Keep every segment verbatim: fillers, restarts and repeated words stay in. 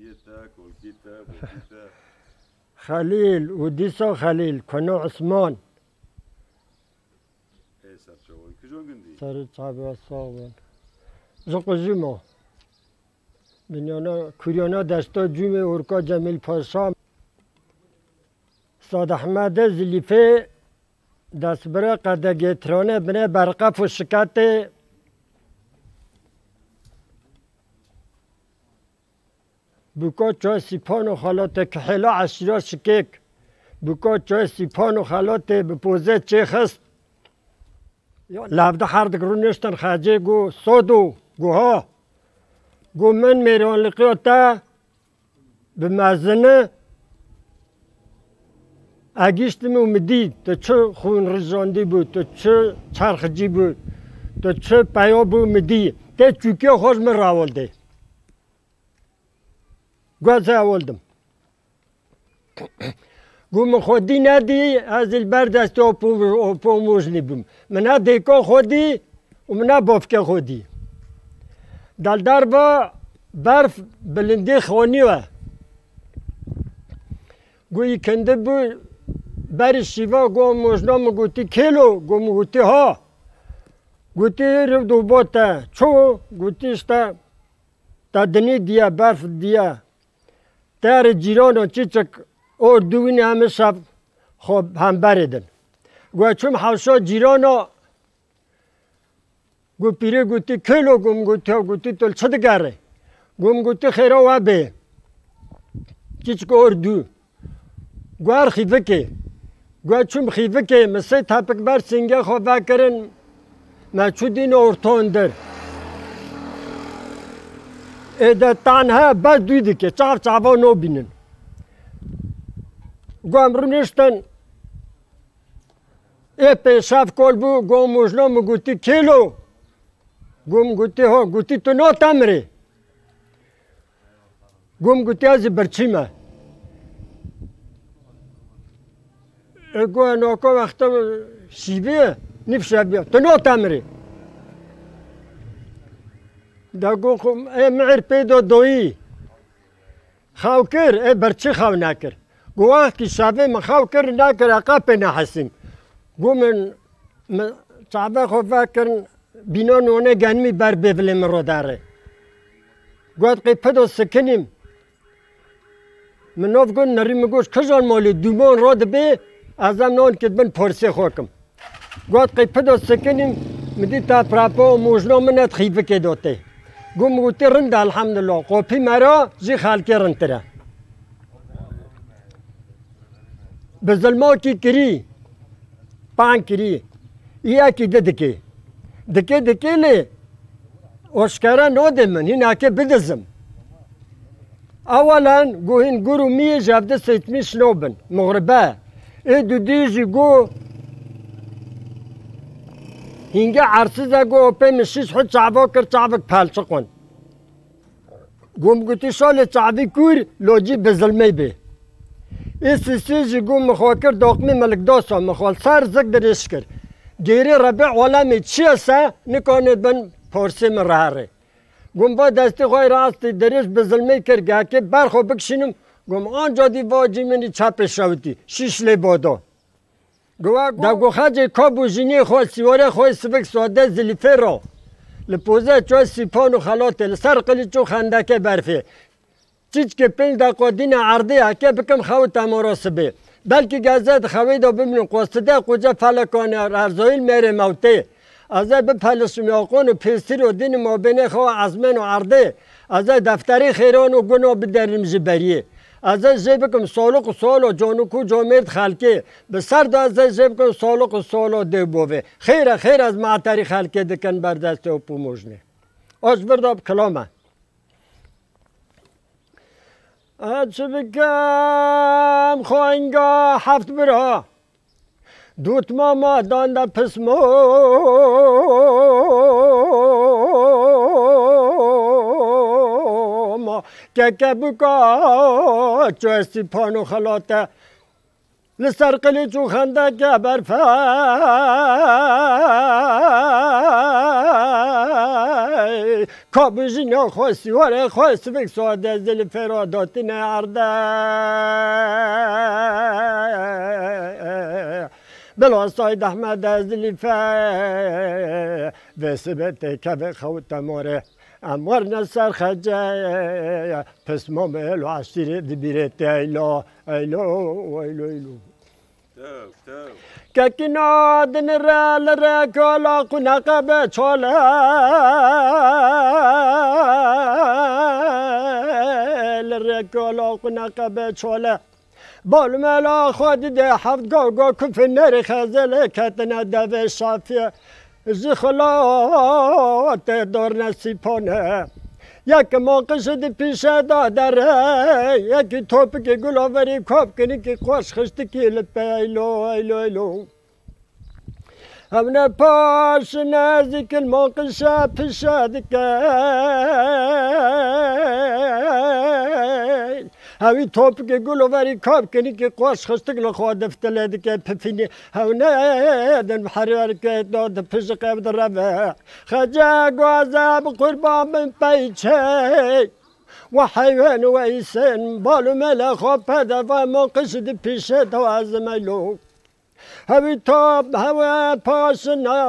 Yê te, kolkî te, bokî te. Xelîl û dîsa Xelîl, Kuno Osman. Ê serçe wan. Kijon gundî? Serê çavê we sax bin. Ji Qujî ma. Binyana, kuryana desta Cûmê Orka Cemîl Paşa. Sad Ehmedê Zilîfê destbire qedegê trane bine berqef û şiketê. Buka çay sîpan û xelatê kihêla eşîra şikêk. Buka çay sîpan û xelatê bi pozê çêxist. Ya, levde herdik rûniştin xecê got, Sodo, got ha. Got min mêranliqiya te bi mezini egîştimi û mi dî, tu çi xûn rijandî bû, tu çi çerxicî bû, tu çi peya bû mi dî. Tê çûkiya xwe ji min rawildê. Got ez ewildim. Got min xwedî nedî, ez ê li ber destê opomojnî bim. Min ne dêka xwedî û min ne bavkê xwedî. Dal derva berf bilindê xanî we. Got yî kindi bû berî şîva, got mojna min gotî kêlo, got min gotî ha. Gotî rivdo bo te ço, gotî işte te dinê diye, berf diye. Te rê cîrano çiçik or dûwînê heme şev xwe hemberê din. Got çûm hewşa cîrano, got pîrê gotî kêlo, got min gotî ya, gotî tu li çi digerê? Got min gotî xêra we bê. Çiçik or dû. Got her xîvikê. Got çûm xîvikê, min sê tepik ber sîngê xwe vekirin, me çû dîn ortondir. Ê de tan he, bes dû dike, çav çava nobînin. Got em rûniştin, ê pêşev kol bû, got mojna min gotî kêlo. Got min gotî ho, gotî tu no temirê. Got min gotî ez ê birçî me. Ê got naka wexta şîvê nîv şev bîya. Tu no temirê. De got xwe ê mihir pê do doyî. Xew kir, ê birçî xew nekir. Got wextî şevê min xew kir nekir, eqa pê nehesîm. Got min, min çavê xwe vekirin, bîna nonê genimî ber bêvilê min ro derê. Got qey pido sikinîm. Min nov got nerî min got kijan malê dûman ro dibê, ez em non kit bin porsê xwe kim. Got qey pido sikinîm, min dî te prapo mojna min et xîvikê do tê. Got min gotî rind e elhamdulillah, qopî me ra jî xelkê rindtir e. Bi zilmakî kirî, pan kirî, î yekî di dikê. Dikê dikê lê oşkere nodê min, hîn eke bidizim. Ewelen got hîn gur û miyê ji hevdi seçmiş nobin, muxribe. Ê dudî jî got hînge ersiz e, got opê min şîş hut çava kir, çavik pelçiqon. Got min gotî şalê çavî kûr, locî bi zilmê bê. Ê sîsî jî got min xwe kir doqmî milikdosa, min xwe li ser zik dirêj kir. Gêrê Rebî olemê çi ye se, nikanê bin porsê min re herê. Got min va destê xwe yê rastî dirêj bi zilmê kir, gehkê ber xwe bikişînim, got min anca dî va cî min î çepê şewitî, şîş lê bodo. Giwa got, da got xecê kab û jinê xwe, sîwarê xwe sivik sade zilîfê ro. Li poze ço sîpan û xelatê, li ser qiliç û xendeke berfê. Çiçkê pênc deqa dîne erdê heke bikim xew temara sibê. Belkî geze di xewê de bimînim, qoside quce felekane Erzayîl mêrê mewtê. Ez ê bipelişim yaqon û pêstir û dînim mabênê xewa ezmên û erdê. Ez ê defterê xêran û guna biderim ji beriyê. Ez ê jê bikim soluk û solo, conik û comêrd xelkê. Bi ser de ez ê jê bikim soluk û solo dê bovê. Xêr e, xêr ez meterî xelkê dikin ber destê û pûmojnê. O ji vir de bi kilame. Ez çi bikim xwenga heft bira. Dût mama dan de pismo ma keke bûka ço estî pano xelate. Li ser qiliç û xendeke berfey Kabûjîna xwe, sîwarê xwe, sivik sade zilfê ra datine erde. Bila Saîd Ehmed e zilîfe, vê sibê tê kevê xewte morê. Em werne ser Xece, pismamê elo eşîrê dibîrê te eylo, eylo, eylo, eylo. Tew, tew. Kekîna dinire li rê kola quneqe be çole. Li rê kola quneqe be çole. Balmela xwe dide heft go go kufin nerî xezele ketine devê şafiye. Ji xilatê dorne sîpane. Yek moqişi di pîşe da dere, yekî topikî guloverî kop kinikî qoş xiştikî li pê eylo, eylo, eylo. Hevne paş nezîk il moqişe pişe dike. Hewî topikê guloverî kap kinikî qoş xiştik li xwe diftilê dike pifînî. Hewne din herwerke do di pijik ev direve. Xece guaze bi qurban bin peyçey. Ve heywen ve îsin balû mele xwe pede ve moqişi di pîşe de ez meylo. Hewî top, hewe paşine.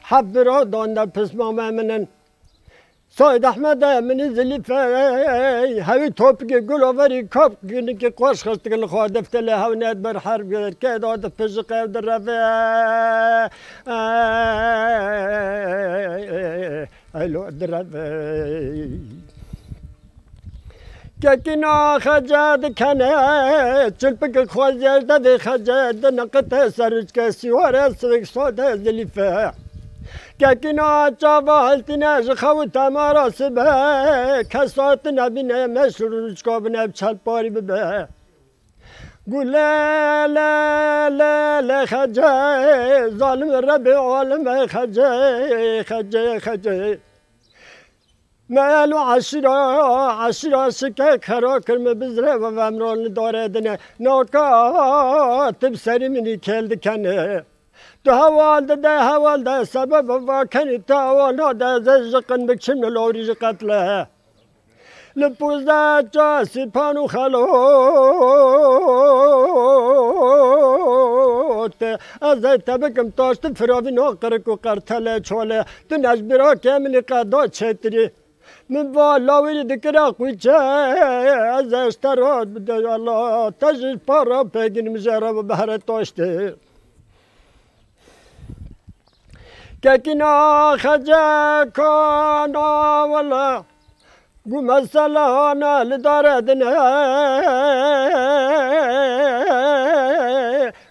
Heft biro donde pismame min in. Saîd Ehmed e min in Zilîfe. Hewî topikê guloverî kap kinikî qoş xistik li xwe deftelê hewnet ber her gerke da di pijik ev direve. Elo direve. Kekîna Xece dikene, çilpik xweziyê de vê Xece diniqite ser uçke sîware sivik sode Zilîfe. Kekîna çava hiltine ji xew temara sibe, kesatine bîne meşhur uçka bine çelparî bibe. Gule le le le Xece, zalim Rebê alime Xece, Xece, Xece. Me elo eşîra, eşîra şike kero kir, mi bizre ve vemron li dore dine. Naka tib serî minî kel dikene. Tu heval dide, heval de sebeb va kenî te awa nade, ez ê ji qin bikşim li lorî ji qetle. Li poze ça sîpan û xelot. Ez ê te bikim taş, tu firavîna qirik û qertele çole. Tu ne ji bîra ke min î qeda çêtirî. Min va lawirî dikira qûçe, ez ê ji te re bide Allah. Te ji para pêgin min jê re bi behre taştê. Kekîna Xece kana wele, gu mesela ne li dare dine.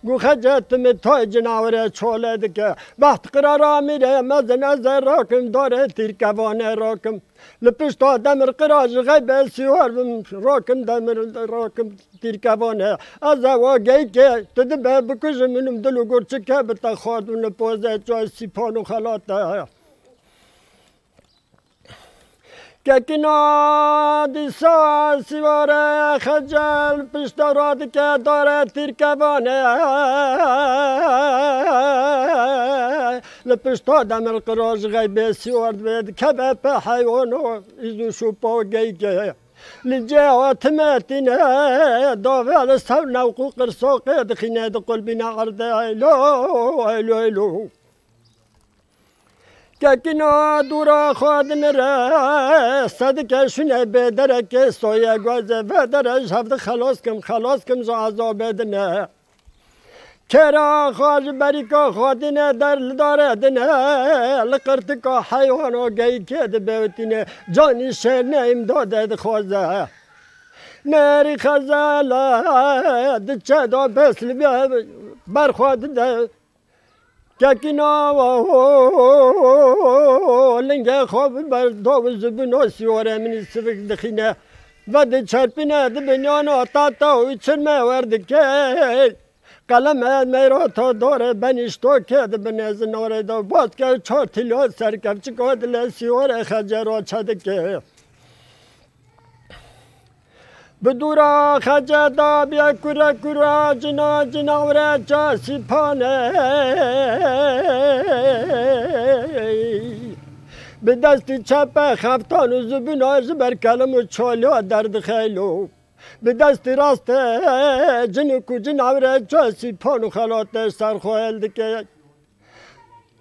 Gu Xece tu mi tay cinawere çole dike. Beht qirara mîre mezin ez ê rakim dare tîrkevane rakim. Li pişta demir qira ji xeybê sîwar bim, rakim demir, rakim tîrkevane. Ez ewa geyke, tu dibe bikujim minim dil û gurçike bi te xwardin li poze çay sîpan û xelate. Kekîna dîsa sîware Xece li pişta radike dare tîrkevane. Li pişta demir qiro ji xeybê sîwar divê dikeve pe heywan û îz û şûpa geyke. Li cê hatime tîne dave li ser newq û qirsoqê dixîne di qulbîna erdê eylo, eylo, eylo. Kekîna dûra xwe dinire, sedike şûne bê derekê soye gueze vedere ji hevdi xelos kim, xelos kim ji azabê dine. Kêra xwe ji berîka xwe dine der li dare dine, li qirtika heywan û geyikê dibewtîne, canî şêrne îmdadê dixwaze. Nerî xezele diçe da bes li ber xwe dide. Kekîna lingê xwe bi ber daw û zibûno sîwarê min î sivik dixîne. Ve diçerpîne di binyana tata û çirme wer dike. Qeleme meyra ta dore benîşto ke di binê zinorê de baz ke çar tîlo serkevçiko dile sîwarê Xece ra çedike. Bi dûra xece dabiye kure kure cina cina wre çasî pane. Bi destî çepe xeftan û zibûna ji ber kelim û çoliya derdixeylo. Bi destî raste cinik û cina wre çasî pan û xelate ser xwe hel dike.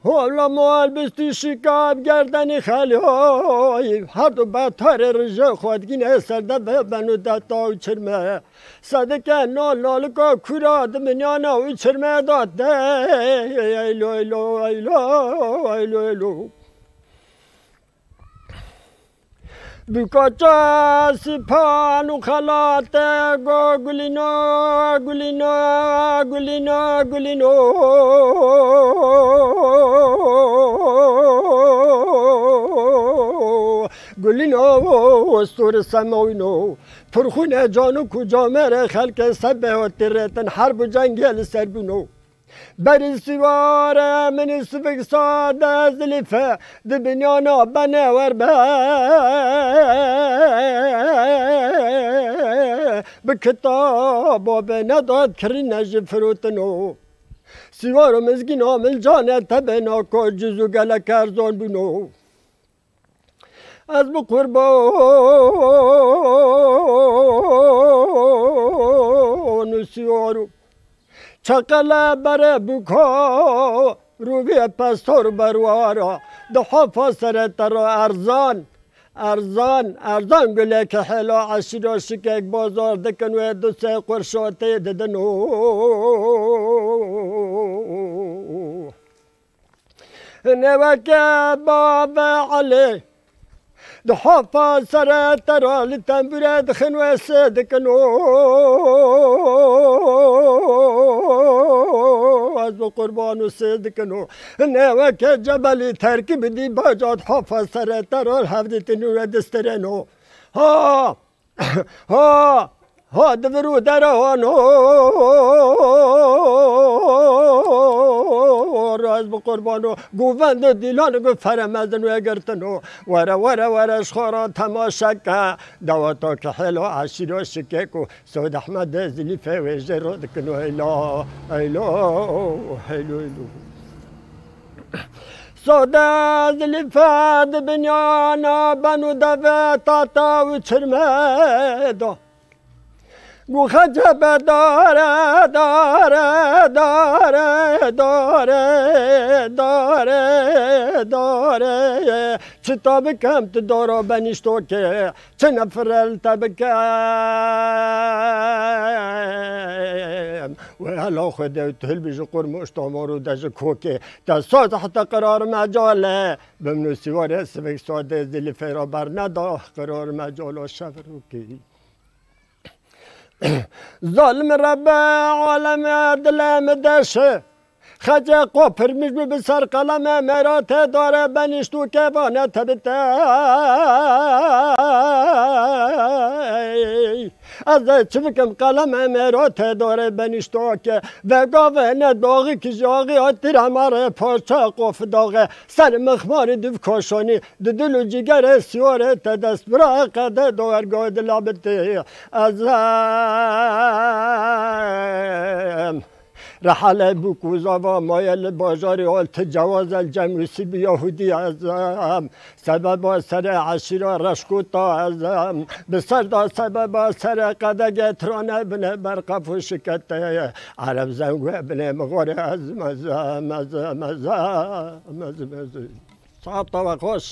Hewla mal bistî şika bi gerdenî xeliyayî, her du betarê rijê xwe digîne ser de be ben û deta û çirme. Sedike nal nalika kura di minyana û çirme da de. Eylo, eylo, eylo, eylo, eylo. Bûka çasî pan û xelate go gulîno, gulîno, gulîno, gulîno. Gulîno, stûrî semawîno, pirxûne canik û camêrê xelkê sebê hotî rêtin herb û cengê li ser bûno. Berî sîware minî sivik sade zilîfe di binyana bene werbe. Bi kitaba bê nedat kirîne ji firotino. Sîwar û mizgîna milcane tebê nako ciz û gelek erzan bûno. Ez bi qurban û sîwar û çeqele bere bûka rûvî pestor berwara di hafa sere te ra erzan, erzan, erzan guleke hela eşîra şikek bazar dikin wê du sê qurşa tê didin û. Hinê weke bavê Elî, di hafa sere te ra li tembûre dixin wê sê dikin û. Ez bi qurban û sê dikin û. Hinê weke Cebelî terkî bidî baca di hafa sere te ra hevdîtin wê distirên û. Ha! Ha! Ha, di vir û dere hano. Ez bi qurban û govend û dîlan û bi fere mezin wê girtin û. Were, were, were, ji xwe re temaşe ke. Daweta ke hêlo eşîro şikek û Sod Ehmed Zilîfê wê jê ro dikin û heylo, heylo, heylo, heylo. Sode Zilîfe di binyana ben û deve tata û çirme da. Gu xece be dare, dare, dare, dare, dare, dare. Çi ta bikem tu dara benîştokê, çi nefirel te bikem. Wê hela Xwedê tu hilbî ji qurmoş tomor û de ji kokê. Te saz heta qerar mecale. Bimnû sîwarê sivik sodê zilîfê ra berneda qerar mecala şev rûkî. Zalim Rebbe aleme dilê min deşe. Xece qopirmiş bi, bi ser qeleme mera te dare benîşt û kevane te bite. Ez ê çi bikim qeleme mera te dare benîşt û ke. Vegave ne daxî ki jaxî atîre mare parça qof daxe. Ser mixmarî div koşonî, di dil û cîgerê sîwarê te dest bira qede do ergo dila bitî. Ez em rehelê bûk û zava maye li bajarê al ti cewaz el cem û sîb Yahudî ez em. Sebeba serê eşîra reşkota ez em. Bi ser da sebeba serê qedegê tirane bine ber qef û şikete. Ereb zengwe bine mixore ez em, ez em, ez em, ez em, ez em, ez em, ez em. Saeta we xweş.